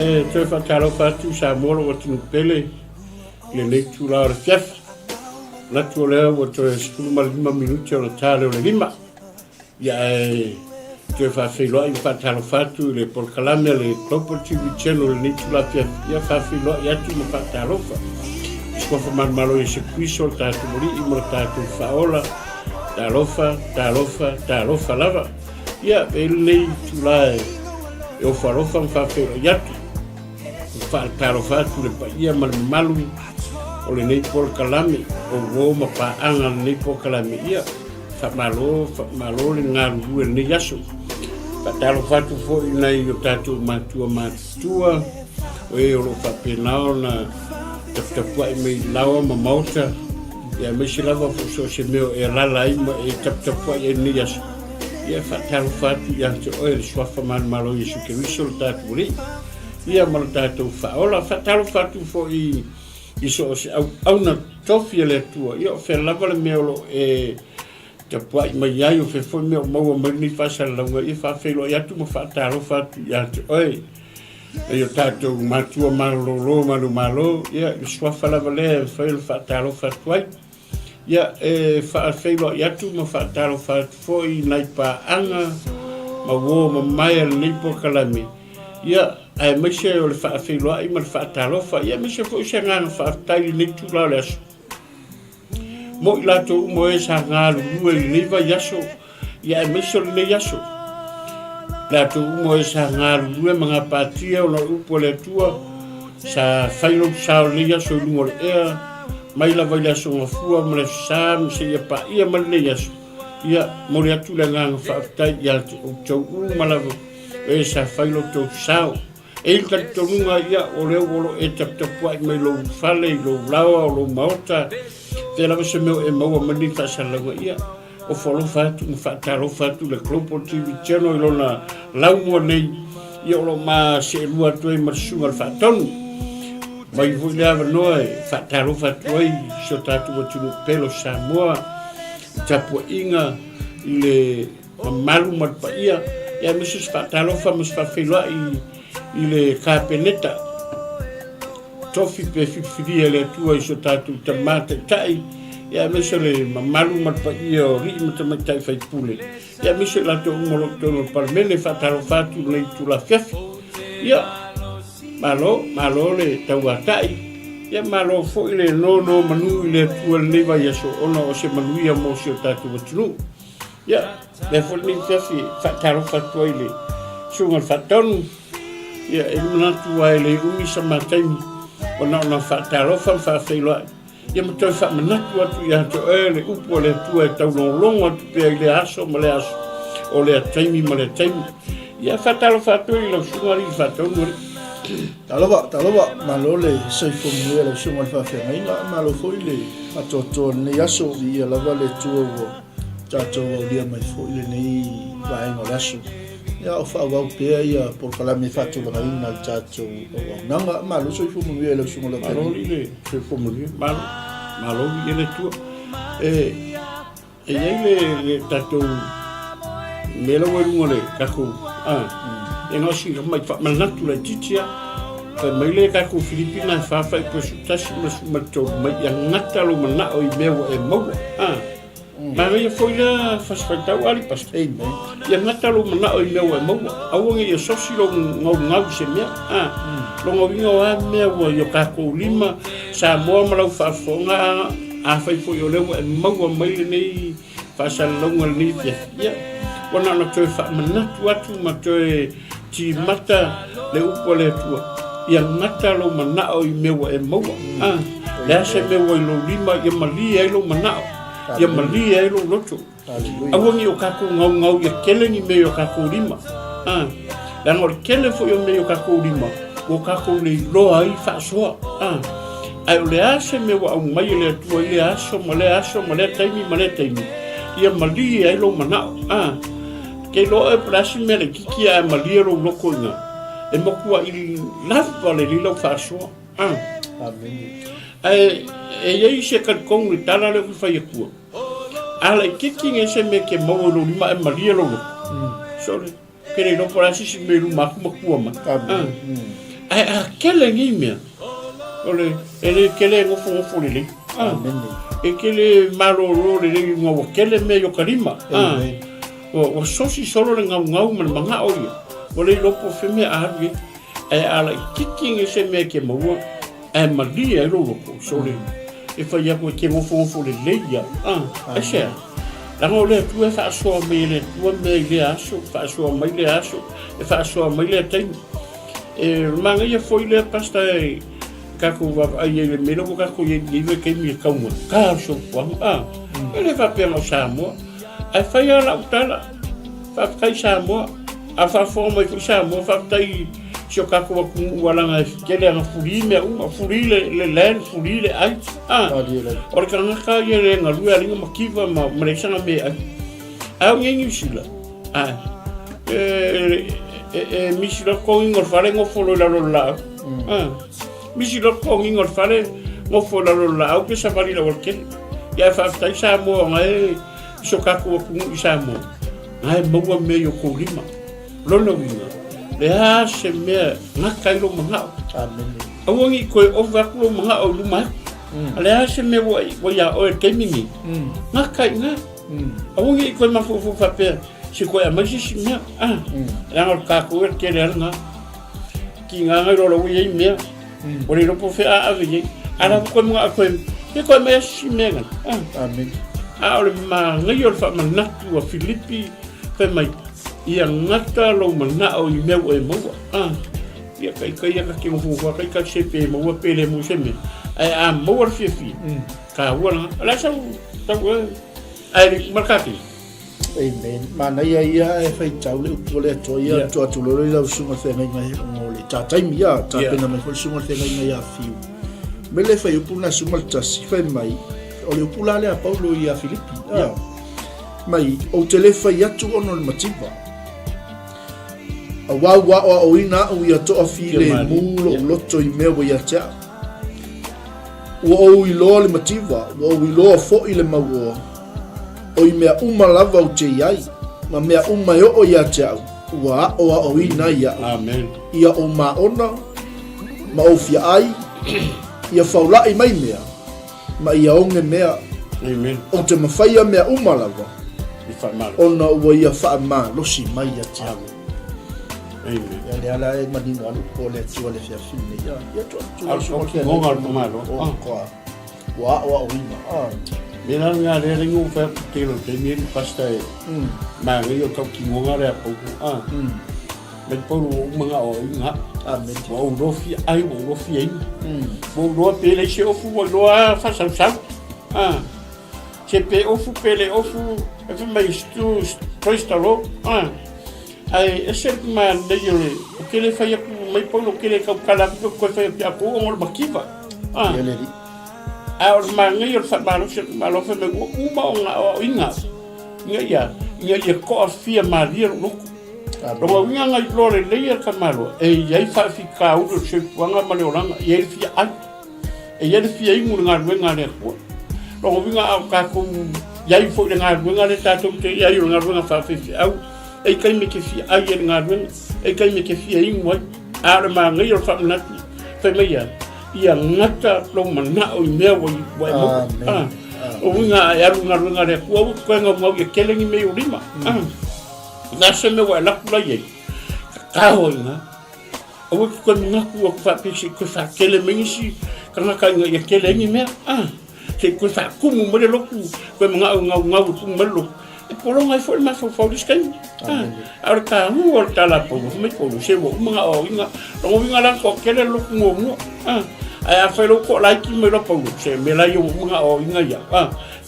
E toe faatalofa atu Samoa lou atunuu pele i lenei itula o le afiafi. Manatu o lea ua toe 15 minute ona ta lea o le 5. Ia ae toe faafeiloai ma faatalofa atu i le polokalame a le Global TV Channel i lenei itula afiafi. Ia faafeiloai atu ma faatalofa. I Suafa Manumalo Iesu Keriso le tatou Alii ma le tatou Faaola. Talofa, talofa, talofa lava. Ia, e i lenei itula e ofo alofa ma faafeiloai atu, ma faatalofa atu le paia ma le mamalu o lenei polokalame, o uo ma paaga o lenei polokalame. Ia, faamalo, faamalo le galulue i lenei aso. Faatalofa atu foi i nai o tatou matua matutua, o e o lo o faapena ona taputapuai mai i laoa ma maota, ia aemaise lava foi so o se mea o e alaala ai ma e taputapuai ai i lenei aso. Ia e faatalofa atu ia te oe le Suafa Manumalo Iesu Keriso lo tatou Alii, ia ma lo tatou Faaola. Faatalofa atu foi i so o se auauna tofi a le Atua, ia o fea lava le mea o lo o e tapuai mai ai, o fea foi mea o maua mai lenei faasalalauga, ia faafeiloai atu ma faatalofa atu ia te oe. E o tatou matua malolo manumalo, ia i le Suafa lava lea e mafai ona faatalofa atu ai. Ia, e faafeiloai atu ma faatalofa atu foi i nai paaga ma uo mamae a lenei polokalame, ia, aemaise o le faafeiloai ma le faatalofa, ia, aemaise foi se agaga faafetai i lenei itula o le aso. Mo i latou uma o e sa galulue i lenei vaiaso, ia aemaise o lenei aso. Latou uma o e sa galulue ma gapatia ona o le upu a le Atua, sa fai lou sa o lenei aso i luga o le ea, mai lava i le aso Gafua ma le aso Sa ma seia paia mai lenei aso. Ia, momoli atu le agaga faafetai ia te outou uma lava o e sa fai lo outou sao. E i le talitonuga ia, o lea ua lo e taputapuai mai lou fale, i lou laoa, o lou maota, fea lava se mea o e maua mai lenei faasalalauga, ia, ofo alofa atu ma faatalofa atu le Global TV Channel i lona laumua nei, ia o lo o ma seelua atu ai ma le Susuga i le Faatonu. Mai foi le avanoa e faatalofa atu ai i si o tatou atunuu pele o Samoa, i tapuaiga i le mamalu ma le paia, ia aemaise se faatalofa ma se faafeiloai i le Kapeneta. Tofi pe filifilia e le Atua i so tatou tama taitai, ia aemaise o le mamalu ma le paia o alii ma tamaitai faipule, ia aemaise i latou uma o lo o totonu o le Palemene, faatalofa atu i lenei itula afiafi. Ia, malo, malo le tauatai, ia malo foi le nonomanu i le Atua i lenei vaiaso ona o se manuia mo si o tatou atunuu. Ia, lea foi lenei afiafi e faatalofa atu ai i le Susuga i le Faatonu, Ia, e manatu aua e le umi sa ma taimi, ua na ona faatalofa ma faafeiloai, ia ma toe faamanatu atu ia te oe le upu a le Atua e taulogologo atu pea i lea aso ma lea aso, o lea taimi ma lea taimi. Ia, faatalofa atu i lau susuga alii faatonu alii. Talofa, talofa, malo le soifua manuia lau susuga i le faafeagaiga, malo foi le atoatoa o lenei aso, viia lava le Atua ua tatou aulia mai foi lenei vaega o le aso. Ia o faaauau pea ia polokalame faatulagaina o le tatou auaunaga. Malo soifua manuia i lau susuga Lotani. Malo le soifua manuia. Malo, malo i le Atua. E, e i ai le, le tatou mea la ua i luga o le tatou, a, e na o si mai faamanatu laitiiti lava. Fai mai le tatou Filipi na e fa faaipu 11 ma le 13 mai ia gata lou manao i mea ua e maua. A, Manaia foi lea fasi faitau ali pastor. Amen. Ia gata lou manao i mea ua e maua. Aua ne i ia sosi lou gaugau i se mea. Ah, lona uiga o a mea ua i o tatou lima, Samoa ma lau faafofoga, afai foi o lea ua e maua mai lenei faasalalauga i lenei afiafi, ia, ua na ona toe faamanatu atu ma toe timata le upu a le Atua, ia gata lou manao i mea ua e maua. Ah, le a se mea ua i lou lima, ia malie ai lou manao, ia malie ai lou loto. Aua ne i o tatou gaugau ia tele ni mea i o tatou lima. Ah, leaga o le tele foi o mea i o tatou lima, ua tatou le iloa ai faasoa. Ah, ae o le a se mea ua aumai e le Atua i lea aso ma lea aso ma lea taimi ma lea taimi, ia malie ai lou manao. Ah, Kei loa oe po o le a se mea laitiiti ae malie lou loto i ina, e matuai lava lelei lau faasoa. Ah. Amene. Ae e i ai se talitonu i le tala lea ou te fai atua, a laitiiti nei se mea e te maua i lou lima ae malie lou loto, sole, ou te le iloa po o le a se isi mea i luma atu ma tua mai. Amene. Ah. Ae a kele nei mea, o le, e le kele e nofonofo lelei. Ah, e kele malolo lelei ina ua kele mea i o ka lima. Ah, ua, ua sosi solo le gaugau ma le magao ia. Ua le iloa po o fea mea a alu i ai. Ae a laititi nei se mea e te maua, ae malie ai lou loto, sole, e fai atu e te nofonofo lelei ia. Ah, aisea? Leaga o le Atua e faasoa mai e le Atua mea i lea aso, faasoa mai lea aso, e faasoa mai lea taimi. E manaia foi lea pasta e tatou vaavaai ai i le mea lea ua tatou i ai i lenei vaitaimi e taugata le soifuaga. A, e le faapea na o Samoa. Ae fai lava lau tala, faafetai Samoa, a faafofoga mai foi Samoa, faafetai i si o tatou atunuu ua laga e tele ana fuli mea uma, fuli le, le land, fuli le ai. A, o le tagata ia e le galue a liga mativa ma, ma leai sana mea e ai. Ae o nei Niu Sila, a, e, e, e misi loa totogiga o le fale nofo loa i lalo o le laau. A, misi loa totogiga o le fale nofo i lalo o le laau pe savali i le aualatele. Ia ae faafetai Samoa ona e i so tatou atunuu i Samoa, na e maua mea i o tou lima. Lona uiga, le a se mea gata ai lou manao. Amene. Aua ne i toe ova atu lou manao i luma atu. A le a se mea ua ua ia oe i le taimi lenei, gata i ina. Aua ne i toe mafaufau faapea, se toe aumai se isi mea. Ah, leaga o le tatou e tele lava lena. Tiga na iloa ua i ai mea. Ua le iloa po o fea a ave i ai. A la ua toe manao toe, se toe aumai lava se isi mea na. Ah. Amene. A o le manaia o le faamanatu a Filipi fai mai, ia gata lou manao i mea ua e maua. Ah. Ia taitai ia ta te nofonofo atu ai ta te pe maua pe le maua se mea. Ae a maua le fiafia, taua lena. O le a sau tau e ae le uma le kake. Amen. Manaia ia e faitau le upu o le Atua ia tua atu loa i lau susuga feagaiga o le tā taimi ia tapena mai foi le susuga feagaiga ia Fiu. Me le fai upu na suma le tasi fai mai o le upu la lea Paulo ia Filipi. Yeah. Mai ou te le fai atu ona o le mativa. Auā ua aoaoina aʻu ia toafilemu loʻu loto i mea ua ia te aʻu. Ua ou iloa le mativa, ua ou iloa foʻi le mauoa, o i mea uma lava ou te i ai, ma mea uma e oo ia te aʻu, ua aʻoaʻoina ai iaʻu. Amen. Ia ou māʻona, ma ou fiaʻai, ia faulaʻi mai mea, ma ia oge mea. Amen. Ou te mawhaia mea uma lava, I whaamalo. ona ua ia whaamalosi mai ia te aʻu. Amen. Ia lea la e manino alu po le Atua le fiafia nei. Ia, ia tu tu. Au o ki ngonga o malo. O koa. Ua aʻoaʻoina. Ah. Me la nga le le ngu fa ku te lo te mi pasta e. Ma ngi o kau ki ngonga le apo. Ah. Me polu o manga o inga. Amen. Ua ou loa fia ai, ua ou loa fia inu. Ua ou loa pe leai se ofu, ua iloa faasausau. Ah. Se pe ofu pe le ofu, e fai mai stu, praise the Lord. Ah. Ae ese le manaia o le, ou te le fai atu mai Paulo, ou te le tautala atu pe ou toe fai atu ia kou ona o le mativa. Ah. Ia le alii. Ae o le manaia o le faamalosi o le tamaloa fai mai ua uma ona aoaoina au ina ia, ina ia toafia malie lou loto. Lona uiga na iloa lelei e le tamaloa e i ai faafitauli o le soifuaga ma le olaga, e i ai le fia ai, e i ai le fia inu i le galuega a le Atua. Lona uiga a o tatou i ai foi i le galuega lea tatou te i ai o le galuega faafaifeau, e i taimi e te fia ai ai i le galuega, e i taimi e te fia inu ai. A o le manaia o le faamanatu, fai mai ia, ia gata lou manao i mea ua ua e maua. Amen. O uiga a e alu i le galuega a le Atua, aua e te toe gaugau ia tele ni mea i ou lima. O le a se mea ua e alu atu la i ai, tatao ai i ina. Aua e te toe manatu atu faapea se i toe faatele mai nisi tagata ina ia tele ai ni mea. Se i toe faatumu mai le lotu, toe manao e gaugau e tumu mai le lotu. E pologa ai foi le mafaufau i le isi taimi. A o le taua o le tala a Paulo, fai mai Paulo, se ua uma ona aoaoina. Lona uiga la, toatele le lotu muamua. Ae afai loa ua toalaiti mai loa Paulo, se mea la ia ua uma ona aoaoina ia.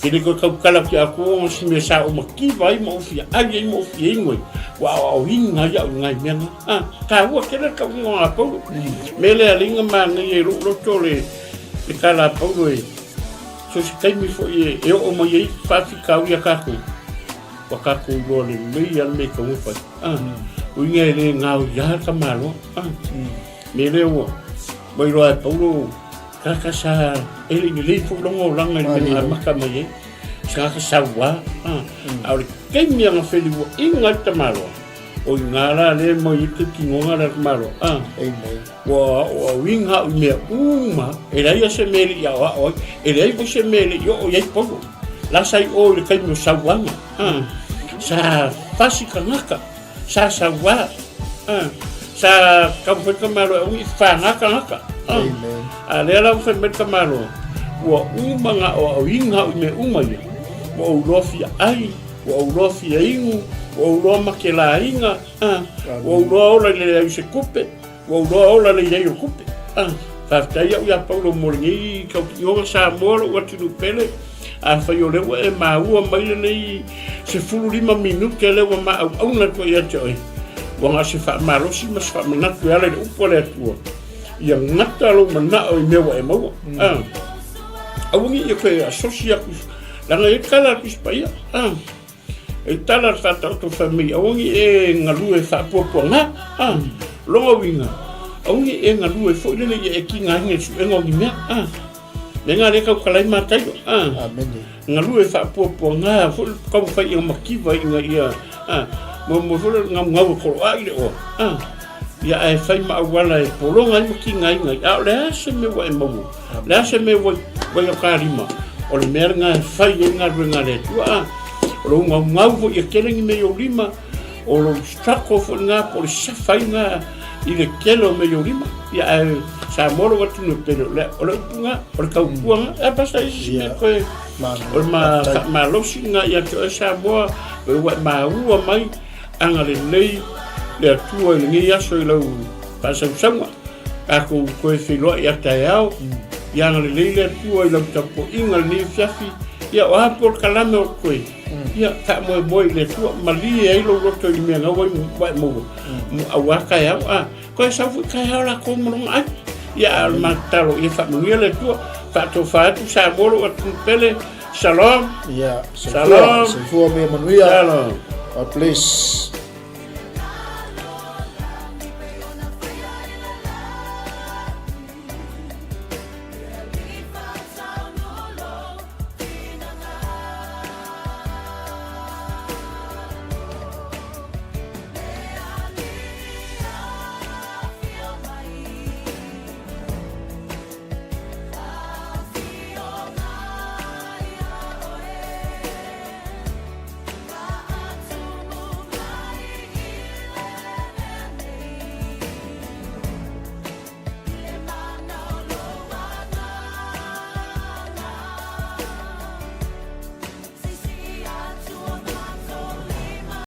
E le toe tautala atu ia te au ona o se mea sa ou mativa ai ma ou fia ai ai ma ou fia inu ai, ua aoaoina ai au i nai mea na. Taua tele le tauiga a Paulo. Mea lea alii na manaia i lou loto le le tala a Paulo e so se taimi foi e oo mai ai faafitauli a tatou, ua tatou iloa lelei lava le mea e tatau ona fai. Uiga e le gaoia le tamaloa. Mea lea ua iloa e Paulo Tagata sa e le i lelei foi lona olaga i le mea na amata mai ai. Se tagata sauā, a o le taimi a na feliuaina ai le tamaloa, O iga la lea e mau ai le tinoga lea a le Malo, a. Amen. Ua aoaoina au i mea uma, e leai lava se mea e le i aoao ai, e leai foi se mea e le i oo i ai Paulo. La sa i o i le taimi o sauaga, a. Sa fasi tagata, sa sauā, a. Sa taumafai le tamaloa e aua ne i faga tagata, a. Amen. A lea la ua fai mai le tamaloa, ua uma ona aoaoina au i mea uma ia, ua ou iloa fia ai, ua ou iloa fia inu, ua ou iloa make laina, a, ua ou iloa ola i le leai o se tupe, ua ou iloa ola i le i ai o le tupe. A, faafetai au ia Paulo mo lenei tautinoga Samoa lou atunuu pele, afai o lea ua e maua mai lenei 15 minute lea ua maauauna atu ai ia te oe, ua na o se faamalosi ma se faamanatu e ala i le upu a le Atua, ia gata lou manao i mea ua e maua. A, aua ne i e toe asosi atu Leaga e tala atu i Paia, ah. E tala le faataoto fai mai, aua ne i e galue faapuapuaga, ah. Lona uiga, aua ne i e galue foi lele ia e tigaina i le suega o ni mea, ah. Mea na lea e tautala ai Mataio, ah. Amene. Galue faapuapuaga foi le taumafai ia mativa ina ia, ah. Muamua foi le gaugau e koloai le oa, ah. Ia ae fai ma auala e pologa ai ma tigaina ai, a o le a se mea ua e maua? O le a se mea ua i o ta lima? O le mea lena e fai ai galuega a le Atua. A, o lou gaugau foi ia tele ni mea i ou lima, o lou struggle foi lena po o le safa ai lena i le tele o mea i ou lima. Ia ae Samoa lou atunuu e pele, o le, o le upu lena, o le tautua lena. E basta i se mea toe, o le ma faamalosi lena ia te oe Samoa, o ua e maua mai, agalelei le Atua i lenei aso i lau faasausauga. Tatou toe feiloai a taeao, ia agalelei le Atua i lau tapuaiga lenei afiafi, ia o a polokalame o toe, ia faamoemoe i le Atua, malie ai lou loto i le mea na ua e maua, aua taeao, a toe sau foi taeao latou ma lona ai. Ia a o le matatalo ia faamanuia le Atua, faatofa atu Samoa lou atunuu pele, Shalom. Ia, soifua, Shalom. soifua ma ia manuia. Shalom. God bless.